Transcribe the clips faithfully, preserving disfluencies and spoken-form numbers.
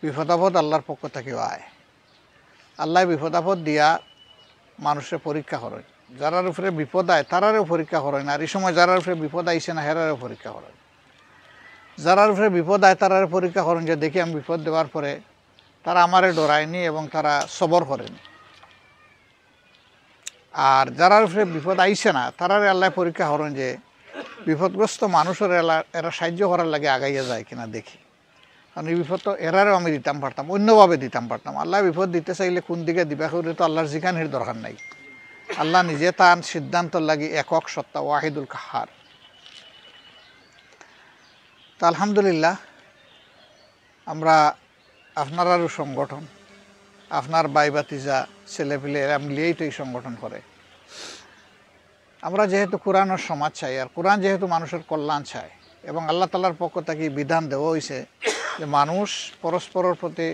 বিপদ আপদ আল্লাহর পক্ষ থাকিও আয়। আল্লায় বিপদ আপদ দিয়া মানুষরে পরীক্ষা করইন। যারার উপরে বিপদ আয়, তারারেও পরীক্ষা করইন। আর ই সময় যারার উপরে বিপদ আইছে না, হেরারেও পরীক্ষা করইন। যারার উপরে বিপদ আয়, তারারে পরীক্ষা করইন যে দেখি আমি বিপদ দেওয়ার পরে তারা আমারে ডরায়নি এবং তারা সবর করেনি। আর যারার উপরে বিপদ আইছে না, তারারে আল্লায় পরীক্ষা করইন যে বিপদগ্রস্ত মানুষরে এলা-, এরা সাহায্য করার লাগি আগাইয়া যায় কিনা দেখি। কারণ ই বিপদ তো এরারেও আমি দিতাম পারতাম, অন্যভাবে দিতাম পারতাম। আল্লায় বিপদ দিতে চাইলে কোন দিকে দিবা, কেউরে তো আল্লাহর জিকানির দরকার নাই। আল্লাহ নিজে তান সিদ্ধান্তর লাগি একক সত্তা, ওয়াহিদুল কাহ্হার। তো আলহামদুলিল্লাহ, আমরা আপনারারও সংগঠন, আপনার ভাই ভাতিজা, ছেলেপিলে, এরা মিলিয়াই তো এই সংগঠন করে। আমরা যেহেতু কোরআনর সমাজ চাই, আর কোরআন যেহেতু মানুষের কল্যাণ চায়, এবং আল্লাহ তাআলার পক্ষ থাকি বিধান দেওয়া অইছে যে মানুষ পরস্পরর প্রতি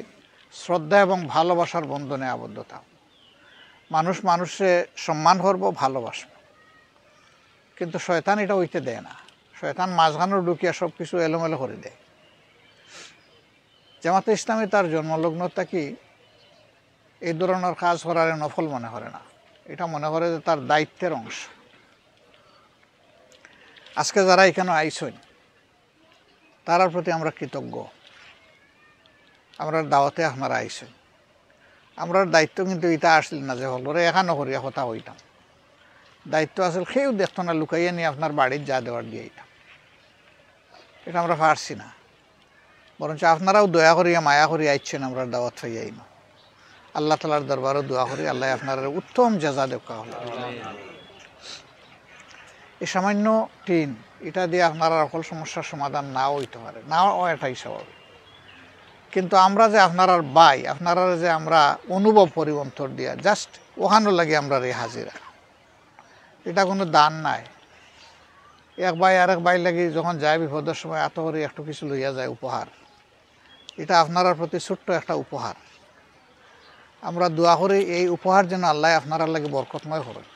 শ্রদ্ধা এবং ভালোবাসার বন্ধনে আবদ্ধ থাক। মানুষ মানুষরে সম্মান করবো, ভালোবাসবো, কিন্তু শয়তান ইটা অইতে দেয় না। শয়তান মাঝখানো ঢুকিয়া সব কিছু এলোমেলো করি দেয়। জামাতে ইসলামী তার জন্মলগ্ন থাকি এই ধরনর কাজ করারে নফল মনে করে না, ইটা মনে করে যে তার দায়িত্বের অংশ। আজকে যারা ইখানো আইছইন, তারার প্রতি আমরা কৃতজ্ঞ। আমরার দাওয়াতে আপনারা আইছইন। আমরার দায়িত্ব কিন্তু ইটা আছিল না যে হকলরে একখানো করিয়া কথা কইতাম। দায়িত্ব আছিল কেউ দেখতো না, লুকাইয়া নিয়া আপনার বাড়িত যা দেওয়ার দিয়া আইতাম। ইটা আমরা পারছি না। বরঞ্চ আপনারাও দয়া করিয়া, মায়া করিয়া আইছইন, আমরার দাওয়াত পাইয়া ইনো। আল্লাহ তাআলার দরবারো দোয়া করি, আল্লায় আপনারারে উত্তম জাযা দেউক্কা। এই সামান্য টিন, ইটা দিয়া আপনারার হকল সমস্যার সমাধান নাও অইতে পারে, নাও অওয়াটাই স্বাভাবিক। কিন্তু আমরা যে আপনারার ভাই, আপনারারে যে আমরা অনুভব করি অন্তর দিয়া, just অখানোর লাগি আমরার এই হাজিরা। ইটা কুনু দান নায়। এক ভাই আরেক ভাইর লাগি যখন যায় বিপদর সময়, আতো করি একটু কিছু লইয়া যায় উপহার, ইটা আপনারার প্রতি ছোট্ট একটা উপহার। আমরা দোয়া করি এই উপহার যেন আল্লায় আপনারার লাগি বরকতময় করইন,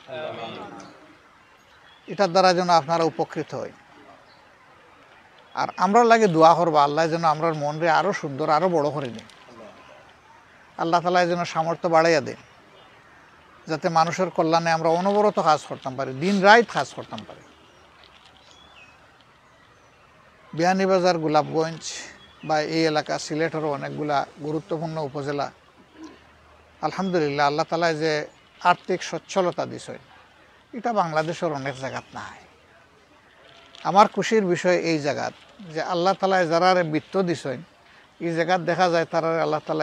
ইটার দ্বারা যেন আপনারা উপকৃত অইন। আর আমরার লাগি দোয়া করবা, আল্লায় যেন আমরার মনরে আরো সুন্দর, আরো বড় করি দেইন। আল্লাহ তাআলায় যেন সামর্থ্য বাড়াইয়া দেইন, যাতে মানুষের কল্যাণে আমরা অনবরত কাজ করতাম পারি, দিন রাইত কাজ করতাম পারি। বিয়ানীবাজার, গোলাপগঞ্জ বা এই এলাকা, সিলেটেরও অনেকগুলা গুরুত্বপূর্ণ উপজেলা, আলহামদুলিল্লাহ, আল্লাহ তাআলায় যে আর্থিক সচ্ছলতা দিছইন, ইটা বাংলাদেশর অনেক জাগাত নাই। আমার খুশির বিষয় এই জাগাত যে আল্লাহ তাআলায় যারারে বিত্ত দিছইন, ই জাগাত দেখা যায় তারারে আল্লাহ তাআলায়